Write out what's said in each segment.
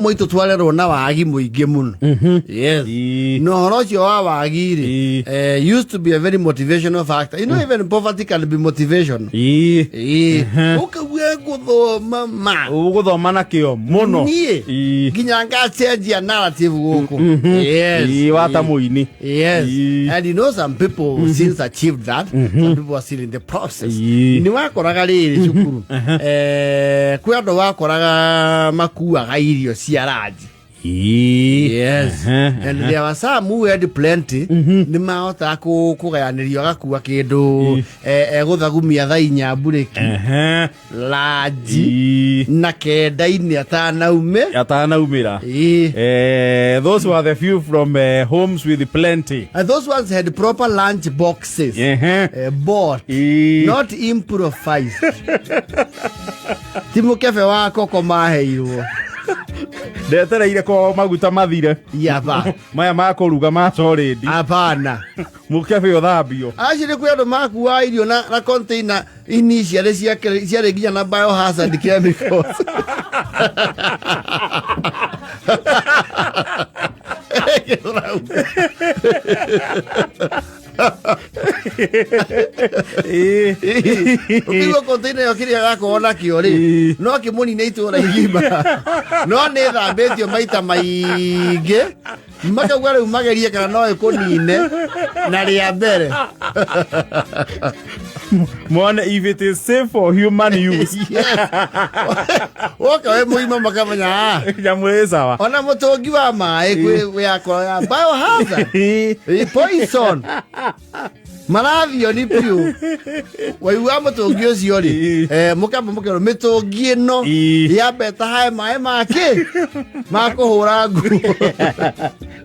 Mũitũ twarerwo na wagi mũingĩ mũno. Yes. Na ũhoro ũcio wa wagi rĩ, used to be a very motivational factor. Even poverty can be motivational. Ĩĩ. Ũkaigua ngũthoma ma. Ũgũthoma na kĩo mũno. Niĩ nginya ngacenjia narrative gũkũ. Yes. Ĩĩ, wata mũini. Yes. And some people since achieved that, some people are still in the process. Nĩ wakoraga rĩrĩ cukuru. Kwĩ andũ wakoraga makuaga irio cia ranji. Yes. And there were some who had plenty. Nĩ mahotaga kũgayanĩrio agakua kĩndũ egũthagumia thaa 4 mburĩki ranji na kenda-inĩ atanaume. Atanaumĩra. Ĩĩ. Those were the few from homes with plenty. And those ones had proper lunch boxes. Bought, not improvised. Ti mũkebe wa koko maheirwo. Ndetereire kwa maguta mathire. Yaba. Maya ma kũruga ma solid. Hapana. Mũkebe ũthambio. Acio nĩ kwĩ andũ makuaga irio na container initially ciarĩ nginya na biohazard chemicals. Ũkĩigua container ĩyo kĩrĩa gakorwo nakĩo rĩ, no kĩmũnine itũũra igima, no nĩ thambĩtio maita maingĩ, makauga rĩu magerie kana no ĩkũnine na rĩa mbere. Mone if it is safe for human use. Yes. Woka wĩ mũgima makamenya, ah, nyamũ ĩ sawa. Ona mũtũngi wa maĩ kwĩ yakorwo ya biohazard. Poison marathioni biũ waigua mũtũngi ũcio rĩ, mũkamba mũkerwo mĩtũngi ĩno yambe ĩtahae maĩ makĩ ma kũhũra nguo.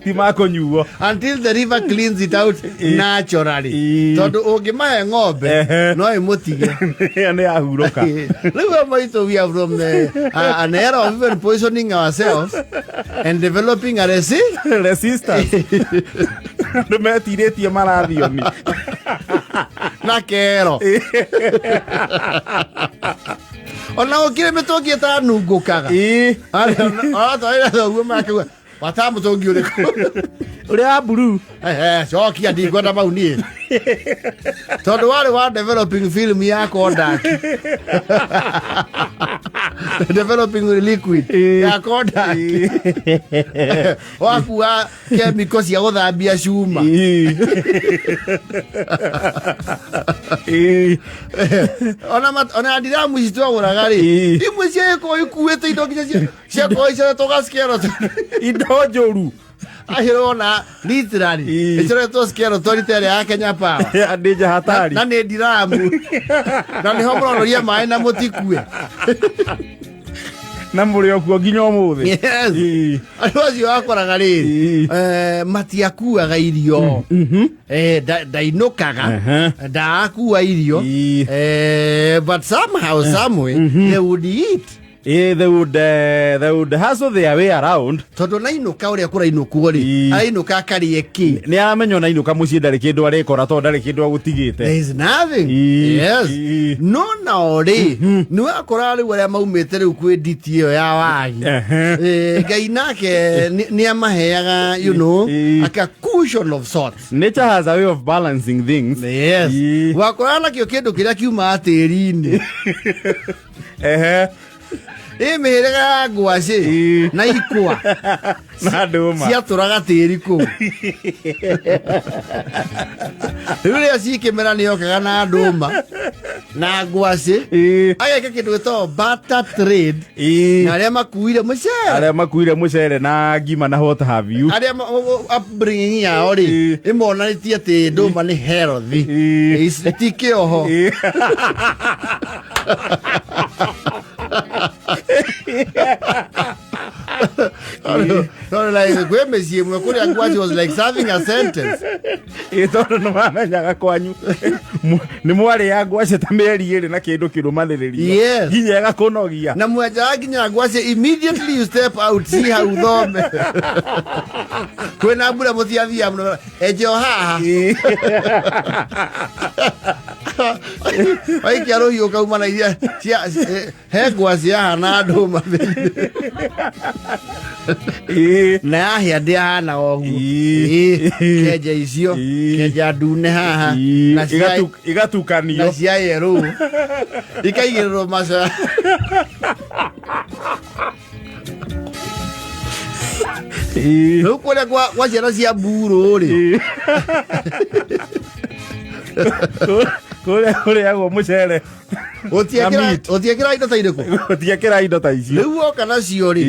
Ti ma kũnyuo. Until the river cleans it out naturally. Tondũ ũngĩmahe ng'ombe, no ĩmũtige. Nĩ yahurũka. Rĩu we maitũ, we are from an era of even poisoning ourselves and developing a resistance. Andũ metirĩtie marathioni. Na kero ona gũkĩrĩ mĩtũngi ĩtanungũkaga. Aratwarĩra thoguo makauga wata mũtũngi ũrĩkũ? Ũrĩa wa blue. Cokia, ndingwenda mau niĩ tondũ warĩ wa developing film ya Kodak, developing liquid ya Kodak, wakua chemical cia gũthambia cuma. Ona ndiramu ici twagũraga rĩ, imwe ciagĩkorwo ikuĩte indo nginya ciakorwo icoretwo gaskeleton. Indo njũru. Ahĩrona literally ĩcoretwo skeleton ta ĩrĩa ya Kenya Power. Ndĩnja hatari. Na nĩ ndiramu na nĩho mũronoria maĩ na mũtikue. Na mũrĩ o kuo nginya ũmũthĩ. Yes. Andũ acio wakoraga rĩrĩ, matiakuaga irio. Ndainũkaga ndaakua irio. But somehow, someway they would eat. They would hustle their way around. Tondũ nainũka ũrĩa kũrainũkwo rĩ, arainũka akarĩe kĩ? Nĩ aramenya ona inũka mũciĩ ndarĩ kĩndũ arĩkora tondũ ndarĩ kĩndũ agũtigĩte. There is nothing. Yes. No nao rĩ, nĩ wakora rĩu arĩa maumĩte rĩu kwĩ nditi ĩyo ya wagi, Ngai nake nĩ amaheaga aka cushion of sorts. Nature has a way of balancing things. Yes. Wakora nakĩo kĩndũ kĩrĩa kiumaga tĩri-inĩ, ĩ mĩhĩrĩga ya ngwacĩ na ikwa na ndũma ciatũraga tĩri kũu. Rĩu rĩrĩa cikĩmera nĩ okaga na ndũma na ngwacĩ, ageka kĩndũ gĩtagwo barter trade na arĩa makuire mũcere. Arĩa makuire mũcere na ngima na what have you. Arĩa upbringing yao rĩ, ĩmonanĩtie atĩ ndũma nĩ healthy. Ti kĩoho. No, like kwĩ mĩciĩ ĩmwe kũrĩa ngwacĩ was like serving a sentence. Ĩ, tondũ nĩ mamenyaga kwanyu nĩ mwarĩa ngwacĩ ta mĩeri 2 na kĩndũ kĩrũmanĩrĩrio nginya ĩgakũnogia. Na mwenjaga nginya ngwacĩ immediately you step out, si hau thome kwĩna mbura mũtiathia mũno enje o haha. Waikia rũhiũ ũkauma na iria he ngwa ciahana ndũma thĩinĩ. Na yahĩa ndĩahana ũguo. Ĩĩ. Ĩĩ, kenja icio, kenja ndune haha na cia Igatukanio. Na cia yerũ ikaigĩrĩrwo maca. Rĩu kũrĩa kwa ciana cia mburu rĩ. Kũrĩa kũrĩagwo mũcere. Ũtiekĩra Na meat. Ũtiekĩra indo ta irĩkũ? Gũtiekĩra indo ta icio. Rĩu woka nacio rĩ,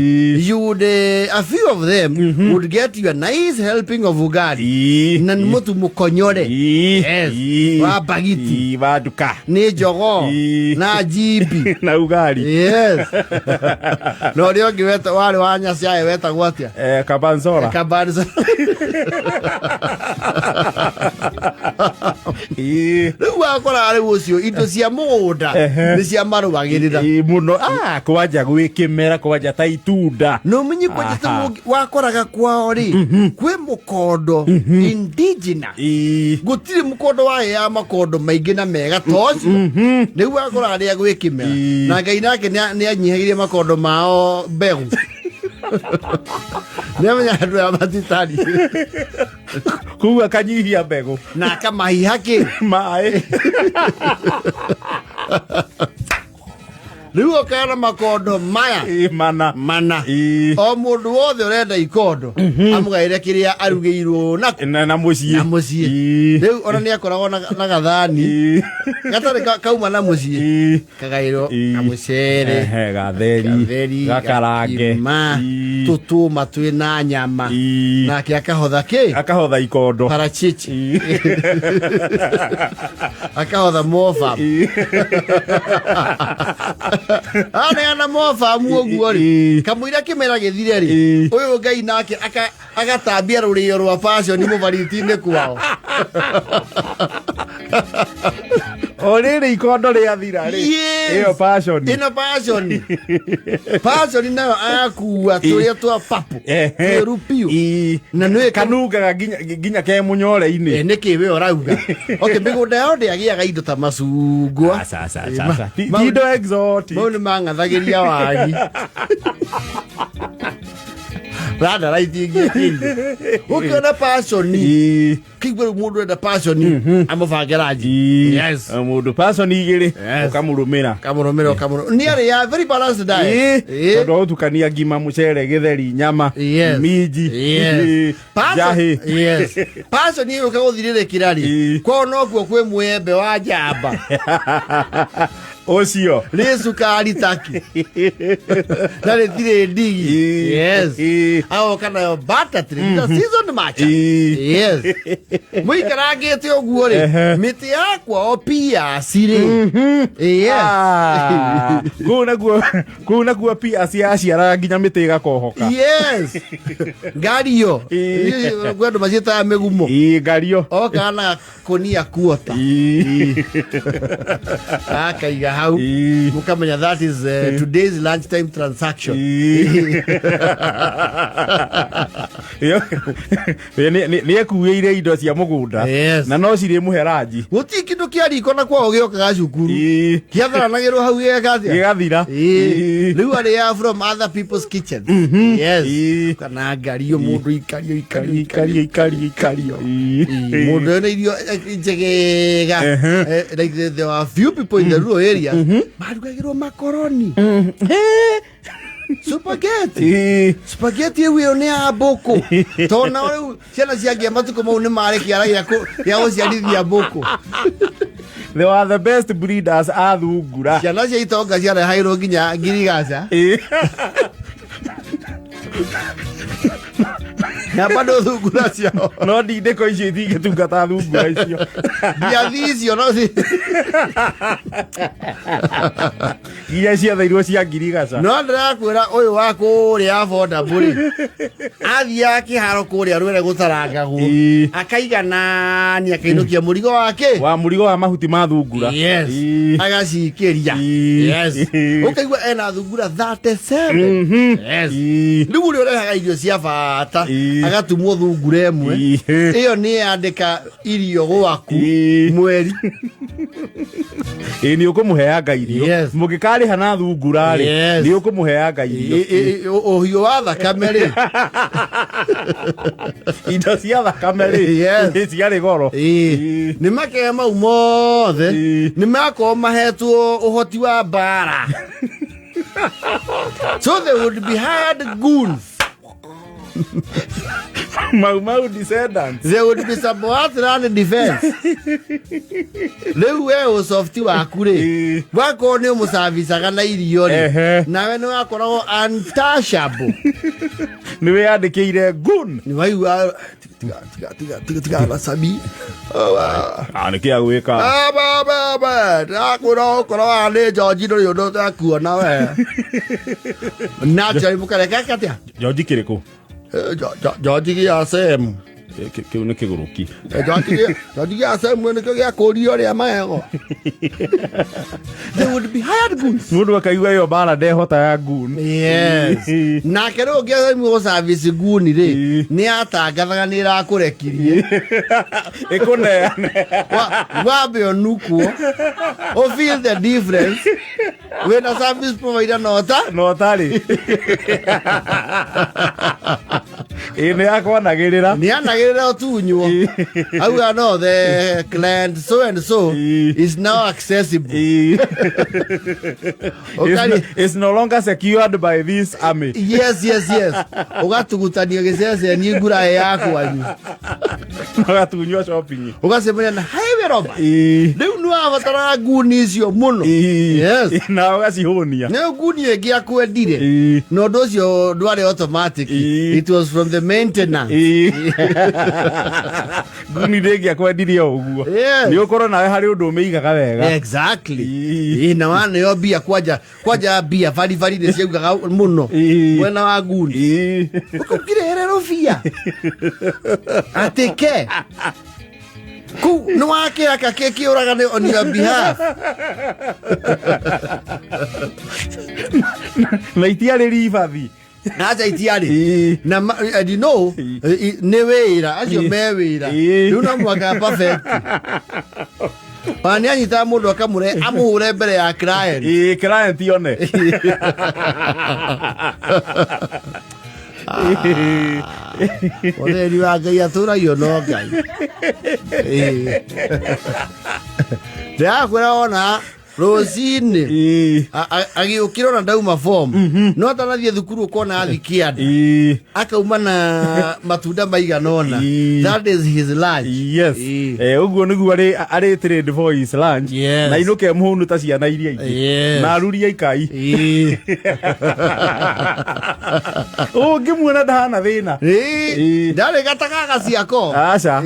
you would a few of them would get you a nice helping of ugali na nĩ mũtu mũkonyore. Yes. Wa bagiti. Ĩĩ, wa nduka. Nĩ jogoo na jimbi na ugali. Yes, na ũrĩa ũngĩ warĩ wa nyaciaĩ wetagwo atĩa? Kabanzora. Kabanza. Rĩu wakora rĩu ũcio indo cia mũgũnda nĩ cia marũagĩrĩra. Ĩĩ, mũno. Ah, kwanja gwĩ kĩmera, kwanja ta itunda. Na ũmenye kwanja ta wakoraga kwao rĩ kwĩ mũkondo indigenous. Gũtirĩ mũkondo warĩ ya makondo maingĩ na mega ta ũcio. Rĩu wakoraga rĩrĩa gwĩ kĩmera na Ngai nake nĩ anyihagirie makondo mao mbegũ, nĩamenya andũ aya matitari. Koguo akanyihia mbegũ. Na akamahiha kĩ? Maĩ. Rĩu okana makondo maya. Ĩĩ, mana. Mana. O mũndũ wothe ũrenda ikondo amũgaĩre kĩrĩa arugĩirwo nako. Na mũciĩ. Na mũciĩ. Rĩu ona nĩ akoragwo na gathani gatarĩ kauma na mũciĩ, kagaĩrwo kamũcere. Ehe, gatheri. Gatheri. Gakarange. Gakima. Tũtũma twĩ na nyama. Nake akahotha kĩ? Akahotha ikondo. Parachichi. Akahotha mofa. Aneana mofamu ũguo rĩ, kamũira kĩmera gĩthire rĩ, ũyũ Ngai nake agatambia rũrĩo rwa passion mũbariti-inĩ kwao. O rĩrĩ ikondo rĩathira rĩ, ĩyo passion. Ĩno passion, passion nayo agakua tũrĩa twa papo twĩru biũ. Na nĩ Kanungaga nginya ke mũnyore-inĩ. Nĩkĩ we ũrauga? Okay, mĩgũnda yao ndĩagĩaga indo ta macungwa. Aca, aca, aca, aca. Ti indo exotic. Mau nĩ mang'athagĩria wagi randara itingĩkĩire ũkĩona passion. Kĩigua rĩu mũndũ enda passion amũbange ranji. Yes. Mũndũ passion igĩrĩ. Yes. Ũkamũrũmĩra. Kamũrũmĩra, ũkamũrũmĩra nĩ arĩ ya very balanced diet. Tondũ ũgũtukania ngima, mũcere, gĩtheri, nyama, minji, Yes. Njahĩ. Yes. Passion ĩgũka gũthirĩrĩkĩra rĩ, kwao nokuo kwĩ mwembe wa njamba. Ũcio. Rĩ cukari taki na rĩtirĩ ndigi. Yes. Agoka nayo butter na seasoned matcha. Yes, mũikarangĩte ũguo rĩ, mĩtĩ yakwa o piasi rĩ. Yes. Ah, kũu naguo piasi yaciaraga nginya mĩtĩ ĩgakohoka. Yes, ngario. Kwĩ andũ maciĩtaga mĩgumo. Ĩĩ, ngario. Oka na kũnia kuota akaiga hau. Mukamenya that is today's lunchtime transaction. Nĩ ekuĩire indo cia mũgũnda. Yes. Na no cirĩmũhe ranji. Gũtirĩ kĩndũ kĩa riko na kwao gĩokaga cukuru, kĩatharanagĩrwo hau gĩgeka atĩa? Gĩgathira. Ĩĩ. Rĩu arĩa from other people's kitchens. Yes. Kana ngario mũndũ ikario ikario ikario ikario ikario. Ĩĩ, mũndũ ena irio njegega. Like there were few people in the rural areas marugagĩrwo makoroni, spaghetti. Spaghetti ĩu ĩyo nĩ ya mbũkũ, tondũ nao rĩu ciana ciangĩa matukũ mau nĩ marĩ kĩara gĩa gũciarithia mbũkũ. They were the best breeders a thungura. Ciana cia itonga ciarehairwo nginya ngirigaca na bado thungura ciao. No ndindĩko icio itingĩtungata thungura icio. Ngiathi icio no Iria ciatheirwo cia ngirigaca. No ndĩrakwĩra ũyũ wa kũrĩa affordable rĩ, athiaga kĩharo kũrĩa rwere gũtarangagwo, akaiganania akainũkia mũrigo wake. Wa mũrigo wa mahuti ma thungura. Yes. Agacikĩria. Yes. Ũkaigua ena thungura 37. Yes. Rĩu ũrĩa ũrehaga irio cia bata agatumwo thungura ĩmwe. Ĩyo nĩ yandĩka irio gwaku mweri. Ĩ, nĩ ũkũmũheanga irio. Yes. Mũngĩkarĩha na thungura rĩ, Yes. nĩ ũkũmũheanga irio. Ũhiũ wa thakame rĩ. Indo cia thakame rĩ, Yes. ciarĩ goro. Ĩĩ. Nĩ makega mau mothe Ĩĩ. nĩ makorwo mahetwo ũhoti wa mbara, so they would be hired goons. Mau Mau descendants. There would be some land defense. Rĩu we ũsofti waku rĩ, wakorwo nĩ ũmũcabicaga na irio rĩ, nawe nĩ wakoragwo untouchable. Nĩ wĩyandĩkĩire gun. Nĩ waigua, tiga tiga tiga tiga tiga na sami. Ah, nĩ kĩa gwĩka. Ndakwĩra ũkorwo wa nĩ njonji, ndũrĩ ũndũ ũtakuona we. Naturally mũkareka atĩa? Njonji kĩrĩkũ? Njonji gĩa semu. Kĩu nĩ kĩgũrũki. Njonji gĩa semu nĩkĩo gĩa kũrio rĩa magego. They would be hired goons. Mũndũ akaigua ĩyo mbara ndehota ya gun. Yes. Nake rĩu ũngĩathimwo gũ service guni rĩ, nĩ atangathaga nĩ ĩrakũrekirie. Ĩkũneane. Wambe ũnukwo, ũ feel the difference wĩna service provider nota. No tarĩ ĩ nĩ yakwanagĩrĩra. Nĩ anagĩrĩra ũtunywo, auga no the client so and so is now accessible. It's no longer secured by this army. Yes, ũgatugutanio gĩceceni nguraĩ ya kwanyu. Magatunywo shopping. Ũgacemania na highway robber. Rĩu nĩ wabataraga nguni icio mũno. Yes. Na ũgacihũnia. Nĩ nguni ĩngĩ akwendire, na ũndũ ũcio ndwarĩ automatic. It was from the maintenance. Nguni ndĩngĩakwendirie o ũguo. Nĩ ũkorwo nawe harĩ ũndũ ũmĩigaga wega. Exactly. Ĩĩ, na waneo mbia kwanja kwanja, mbia baribari nĩ ciaugaga mũno mwena wa nguni. Ũkĩrehere rũbia atĩ ke kuu nĩ wakĩaka kĩũraga nĩ on your behalf. Na itiarĩ ribathi. Aca, itiarĩ. Na and you know, nĩ wĩra acio me wĩra. Rĩu no mũhaka perfect, ona nĩ anyitaga mũndũ akamũre amũhũre mbere ya client. Ĩĩ, client yone. Ũtheri wa Ngai atũragio no Ngai. Ĩĩ. Ndĩrakwĩra ona rũcinĩ agĩũkĩra ona ndauma form, no atanathiĩ thukuru ũkona athi kĩanda, akauma na matunda maigana ũna. That is his lunch. Yes. Ũguo nĩguo arĩ trade for his lunch. Na inũke mũhũnu ta ciana iria ingĩ. Na arurie ikai. Ũngĩmuona ndahana thĩna. Ndarĩ gatagaga ciako. Aca.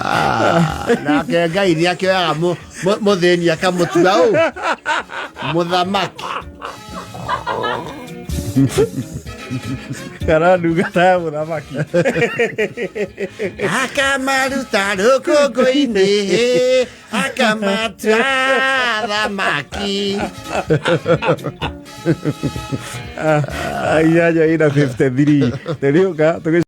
Ah, nake Ngai nĩ akĩoyaga mũthĩni akamũtua ũ mũthamaki. Kana ndungata ya mũthamaki. Akamaruta rũkũngũ-inĩ, akamatua thamaki. 8:53 tũrĩũka tũgĩ.